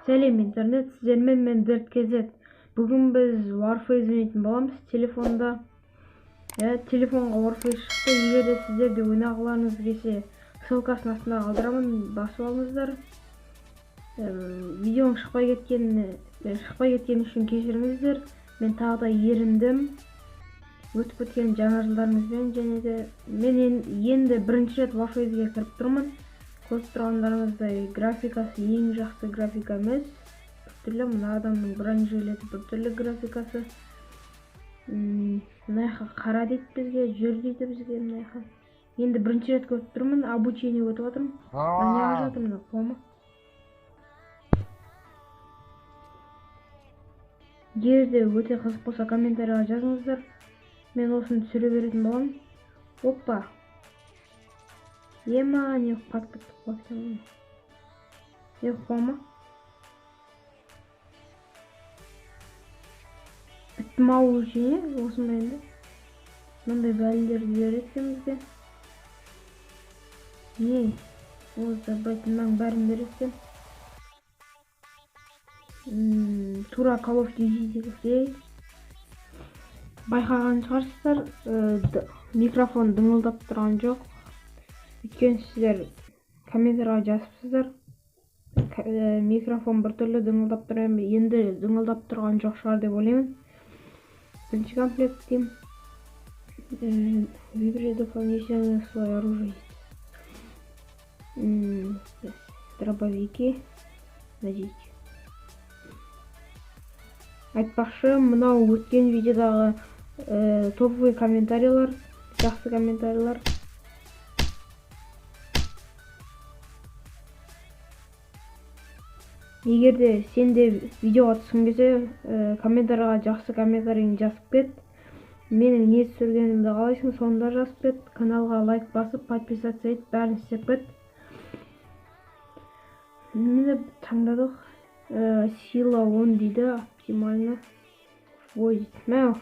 Сәлем интернет, сіздермен мен Дерт.kz. Бүгін біз Warface ойнайтын боламыз телефонда. Телефонға Warface шықты. Егер де сіздер де ойнағыларыңыз келсе, ссылкасын астына қалдырамын, басып алыңыздар. Видеом шықпай кеткені үшін кешіріңіздер. Мен тағы да еріндім. Өтіп кеткен жаңа жылдарыңызбен және де мен енді бірінші рет Warface-ге кіріп тұрмын. Көріп тұрғандарыңыздай, графикасы ең жақсы графика емес. Біртүрлі, мына адамның бронежилеті біртүрлі графикасы. Мына жаққа қара дейді бізге, жүр дейді бізге мына жаққа. Енді бірінші рет көріп тұрмын, обучение өтіп жатырмын. Мына жаққа жатыр мына қома. Егер де өте қызық болса, комментарийға жазыңыздар. Мен осыны түсіре беретін боламын. Опа. Ема, не қатып кеттік қой. Не қома? Бітті ма обучение? Осындай енді. Мындай бәлелерді береді екен бізге. Не? Осы мынаның бәрін береді екен. Тура Call of Duty-дегідей. Байқаған шығарсыздар, микрофон дыңылдап тұрған жоқ. Өйткені сіздер комментарийға жазыпсыздар. Микрофон біртүрлі дыңылдап тұр, енді дыңылдап тұрған жоқ шығар деп ойлаймын. Бірінші комплект деймін. Выбери дополнительное свое оружие. Дробовики. Надеть. Айтпақшы, мынау өткен видеодағы топовый комментарийлар, жақсы комментарийлар. Егер де сен де видеоға түскің келсе, комментарийға жақсы комментарийіңді жазып кет. Менің не түсіргенімді қалайсың, соны да жазып кет. Каналға лайк басып, подписаться ет, бәрін істеп кет. Міне таңдадық. Сила 10 дейді, оптимально. Ой, мә,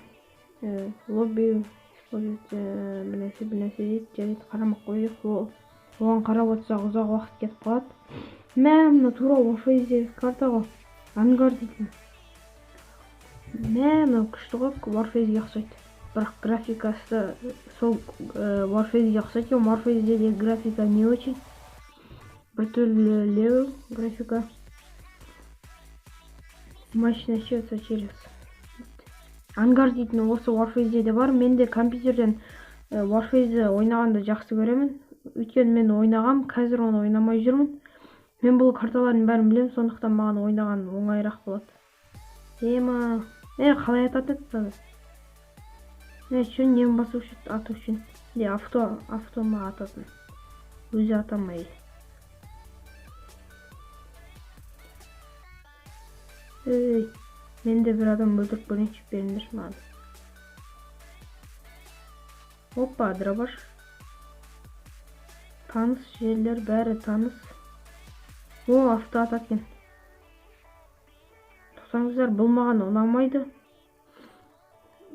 лобби использовать, бірнәрсе дейді, жарайды, қарамақ қояйық. Оған қарап отырсақ ұзақ уақыт кетіп қалады. Мә, мына тура Warface карта ғой. Ангар дейтін. Мә, мынау күшті ғой, Warface-ге ұқсайды. Бірақ графикасы сол Warface-ге ұқсайды. Warface-де де графика не очень. Біртүрлілеу графика. Матч начнется через. Ангар дейтін осы Warface-де де бар. Мен де компьютерден Warface-ді ойнағанды жақсы көремін. Өйткені мен ойнағам, қазір оны ойнамай жүрмін. Мен бұл карталардың бәрін білемін, сондықтан маған ойнаған оңайырақ болады. Ема, қалай атады еді? Үшін нені басу үшін, ату үшін. Не, авто ма ататын. Өзі атамай. Ей, мен де бір адам өлтіріп көрейінші, беріңдерші маған. Опа, дробаш. Таныс жерлер бәрі таныс. О, авто атады екен. Тоқтаңыздар, бұл маған ұнамайды.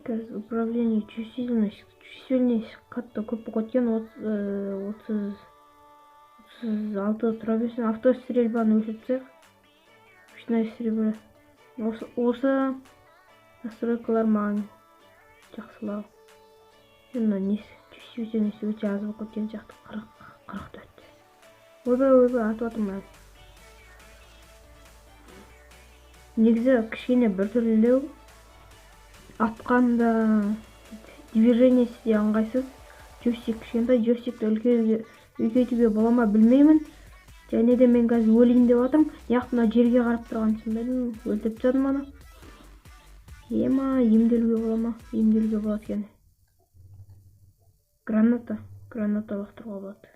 Қазір управление чувствительность қатты көп болып кеткен. 36 тұра берсін. Автострельбаны өшіріп тастайық. Ручная стрельба. Осы настройкалар маған жақсылау. Мына несі чувствительность өте аз болып кеткен сияқты. 44. Ойбай, ойбай, атып жатырмын. Негізі кішкене біртүрлілеу, атқанда движениесі де ыңғайсыз. Джойстик кішкентай, джойстикті үлкейтуге бола ма білмеймін. Және де мен қазір өлейін деп жатырмын. Неғып мына жерге қарап тұрғанын түсінбедім. Өлтіріп тастадым аны. Ема, емделуге бола ма? Емделуге болады екен. Граната, граната лақтыруға болады.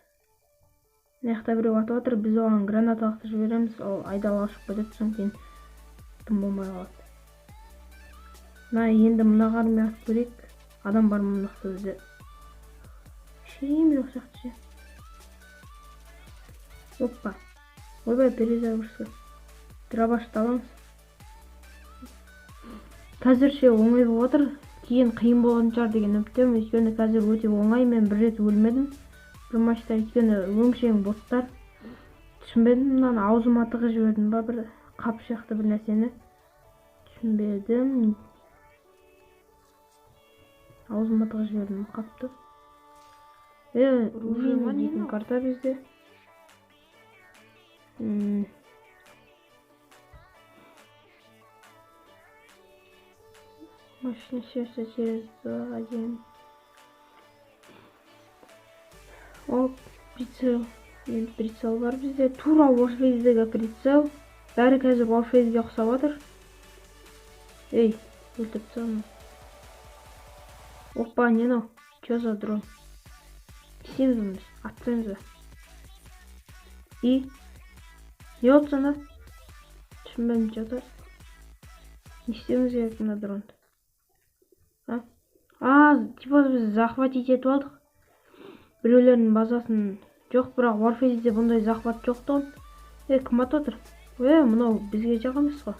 Мына жақта біреу атып жатыр, біз оған граната лақтырып жібереміз, ол айдауға шығып кетеді, содан кейін тым болмай қалады. Мына енді мына қармен атып көрейік. Адам бар ма мына жақта бізде? Ешкім жоқ сияқты ше. Опа. Ойбай, перезагрузка. Дробашты аламыз. Қазірше оңай болып отыр. Кейін қиын болатын шығар деген үміттемін. Өйткені қазір өте оңай, мен бір рет өлмедім. Бір матчта, өйткені өңшең боттар. Түсінбедім, мынаны аузыма тығып жібердім ба, бір қап сияқты бір нәрсені. Түсінбедім. Аузыма тығып жібердім қапты. Руина дейтін карта бізде. Машина сердце через 2, 1. Оп, прицел. Енді прицел бар бізде. Тура Warface'дегі прицел. Бәрі қазір Warface'ге ұқсап жатыр. Ей, өлтіріп тастадым. Опа, не мынау? Чё за дрон? Не істейміз бұны біз? Атсаймыз ба? И? Не болды сонда? Түсінбедім, чё-то. Не істеуіміз керек мына дронды? А, типа біз захватить етіп алдық. Біреулердің базасын. Жоқ, бірақ Warface'де бұндай захват жоқ тұғын. Кім атып отыр? Мынау бізге жақ емес қой.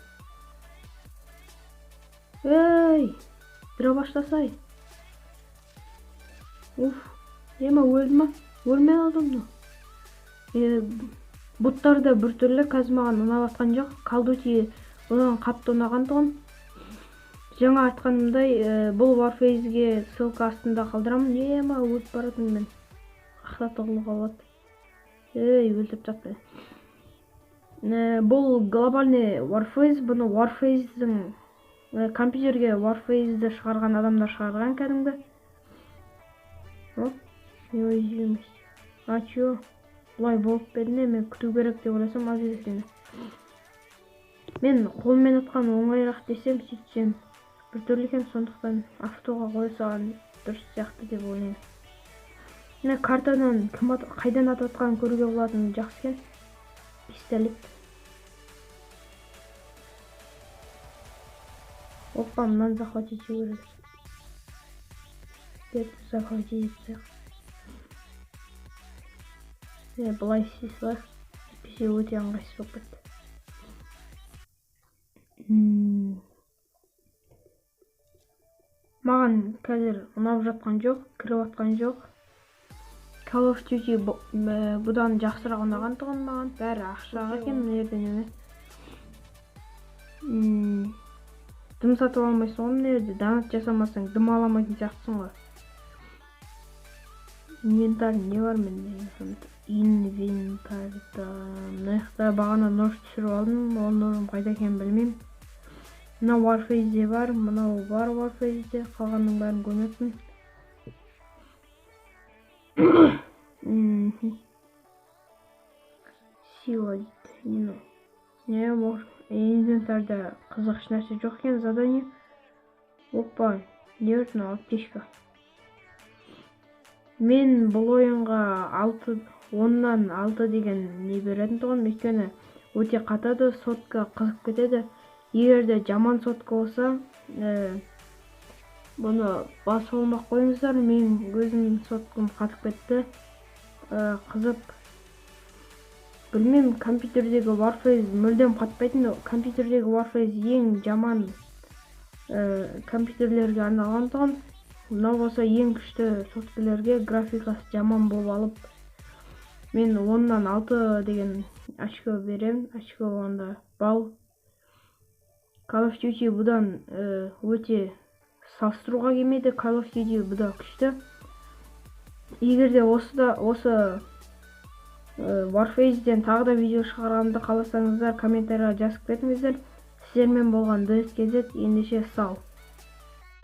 Ей, дробаштасай. Уф, ема өлді ма? Өлмей қалды мынау. Бұттар да біртүрлі, қазір маған ұнап жатқан жоқ. Call of Duty бұдан қатты ұнаған тұғын. Жаңа айтқанымдай, бұл Warface'ге ссылка астында қалдырамын. Ема, өліп баратырмын мен. Ақта тығылуға болады. Ей, өлтіріп тастапты. Бұл глобальный Warface, бұны Warface'дің компьютерге Warface'ді шығарған адамдар шығарған кәдімгі. Оп, неуязвимость. А чё? Бұлай болып па еді не? Мен күту керек деп ойласам, аз екен. Мен қолмен атқан оңайырақ десем, сөйтсем біртүрлі екен, сондықтан автоға қоя салған дұрыс сияқты деп ойлаймын. Мына картадан кім қайдан атып атқанын көруге болатын жақсы екен. Пистолет. Опа, мынаны захватить ету керек. Деп захватить етсек. Былай істей салайық. Әйтпесе өте ыңғайсыз болып кетті. Маған қазір ұнап жатқан жоқ, кіріп жатқан жоқ. Call of Duty бұдан жақсырақ ұнаған тұғын маған. Бәрі ақшаға екен, мына жерде неме. Дым сатып алмайсың ғой мына жерде, донат жасамасаң дым ала алмайтын сияқтысың ғой. Инвентарь не бар менде? Инвентарьда мына жақта бағана нож түсіріп алдым, ол ножым қайда екенін білмеймін. Мынау Warface'де бар, мынау бар Warface'де, қалғанның бәрін көрмеппін. Сила дейді, не мынау? Не, инвентарьда қызық ешнәрсе жоқ екен, задание. Опа, не бар мынау? Аптечка. Мен бұл ойынға 10-нан 6 деген не беретін тұғын, өйткені өте қатады, сотка қызып кетеді. Егер де жаман сотка болса, бұны басып алмай қойыңыздар. Мен өзім соткам қатып кетті, қызып. Білмеймін, компьютердегі Warface мүлдем қатпайтын. Компьютердегі Warface ең жаман компьютерлерге арналған тұғын. Мынау болса ең күшті соткілерге, графикасы жаман болып алып. Мен 10-нан 6 деген очко беремін. Очко болғанда балл. Call of Duty бұдан өте салыстыруға келмейді. Call of Duty бұда күшті. Егер де осы Warface'ден тағы да видео шығарғанымды қаласаңыздар, комментарияға жазып кетіңіздер. Сіздермен болған DSKZ, ендеше сау.